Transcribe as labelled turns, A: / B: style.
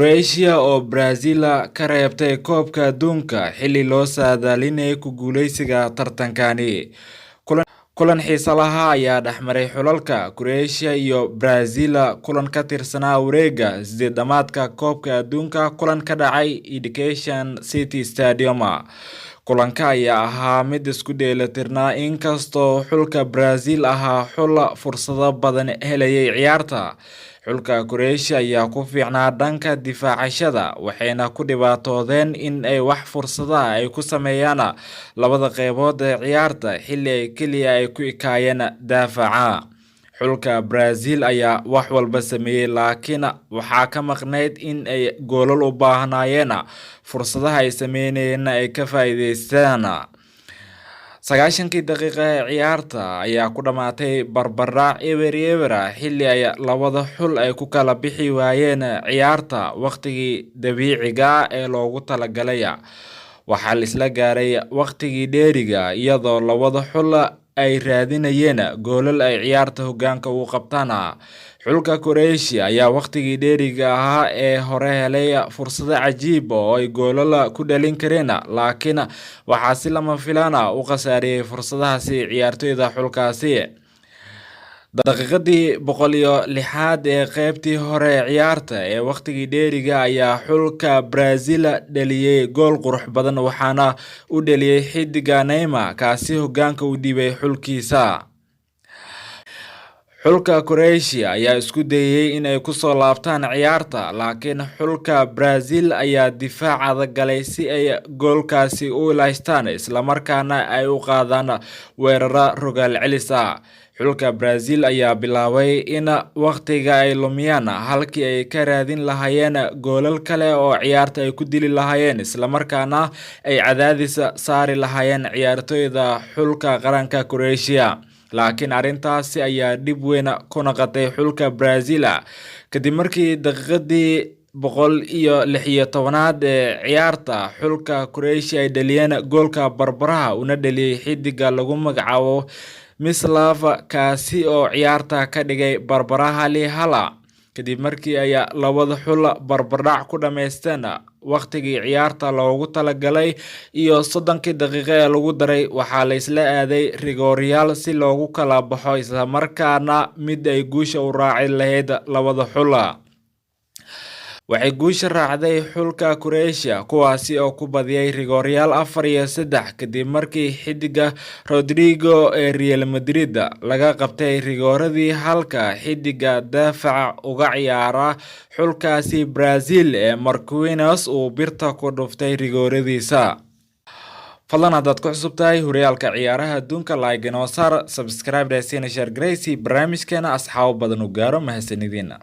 A: Croatia oo Brazil ka reebtay Koobka Adduunka xilli loo saadaalinayay ku guuleysiga tartankani. Kulan xiiso lahaa ayaa dhexmaray xulalka Croatia iyo Brazil, kulan ka tirsanaa wareega sideedamaadka Koobka Adduunka, kulan ka dhacay Education City Stadium. Kulanka ayaa ahaa mid isku dheelitirnaa, inkastoo xulka Brazil ahaa xul fursado badan helayay ciyaarta. Xulka Croatia ayaa ku fiicnaa dhanka difaacashada, waxayna ku dhibaatoodeen in ay wax fursadaha ay ku sameeyaan labada qeybood ee ciyaarta, xilli ay keliya ay ku ekaayeen daafaca. Xulka Brazil ayaa wax walba sameeyey, laakiin waxaa ka maqnayd in ay goolal u baahnaayeen, fursadaha ay sameynayeen ay ka faa'iideystaan. 90-kii daqiiqa ee ciyaarta ayaa ku dhamaatay barbardhac 0-0, xilli ay labada xul ay ku kala bixi waayeen ciyaarta waqtigii dabiiciga ee loogu talagalay. Waxaa la isla gaaray waqtigii dheeriga, iyadoo labada xul ay raadinayeen goolal ay ciyaarta hogaanka ugu qabtaan. Xulka Croatia ayaa waqtigii dheeriga ahaa ee hore helay fursado cajiib oo ay goolal ku dhalin kareen, laakiin waxaa si lama filaan ah u khasaariyey fursadahaasi ciyaartoyda xulkaasi. Daqiiqadii 106aad ee qeybtii hore ee ciyaarta ee waqtigii dheeriga ayaa xulka Brazil dhaliyey gool qurux badan, waxaana u dhaliyey xidiga Neymar, kaasi hogaanka u dhiibay xulkiisa. Xulka Croatia ayaa isku dayay in ay kusoo laabtaan ciyaarta, laakiin xulka Brazil ayaa difaac adag galay si ay goolkaasi u ilaashtaan, islamarkaana ay u qaadaan weeraro rogaal celis ah. Xulka Brazil ayaa bilaabay in waqtiga ay lumiyaan halkii ay ka raadin lahaayeen goolal kale oo ciyaarta ay ku dili lahaayeen, islamarkaana ay cadaadis saari lahaayeen ciyaartoyda xulka qaranka Croatia. Laakiin arrintaasi ayaa dhib weyn ku noqotay xulka Brazil, kadib markii daqiiqadii 116aad ee ciyaarta xulka Croatia ay dhaliyeen goolka barbaraha, una dhaliyay xidiga lagu magacaabo Mislav, kaasi oo ciyaarta ka dhigay barbaraha 1-1, kadib markii ay labada xul barbardhac ku dhameysteen waqtigii ciyaarta loogu talagalay iyo 30-kii daqiiqo ee lagu daray. Waxaa la isla aaday rigooryaal si loogu kala baxo, islamarkaana mid ay guusha u raaci lahayd labada xul. Waxay guusha raacday xulka Croatia, kuwaasi oo ku badiyay rigooryaal 4-3, kadib markii xidiga Rodrigo ee Real Madrid laga qabtay rigooradii, halka xidiga daafaca uga ciyaara xulkaasi Brazil ee Marquinhos uu birta ku dhuftay rigooradiisa. Fadlan, haddaad ku cusub tahay horyaalka ciyaaraha adduunka, like inoo saar, subscribe dheh, share garee, barnaamijkeena asxaabo badan u gaaro. Mahadsanidina.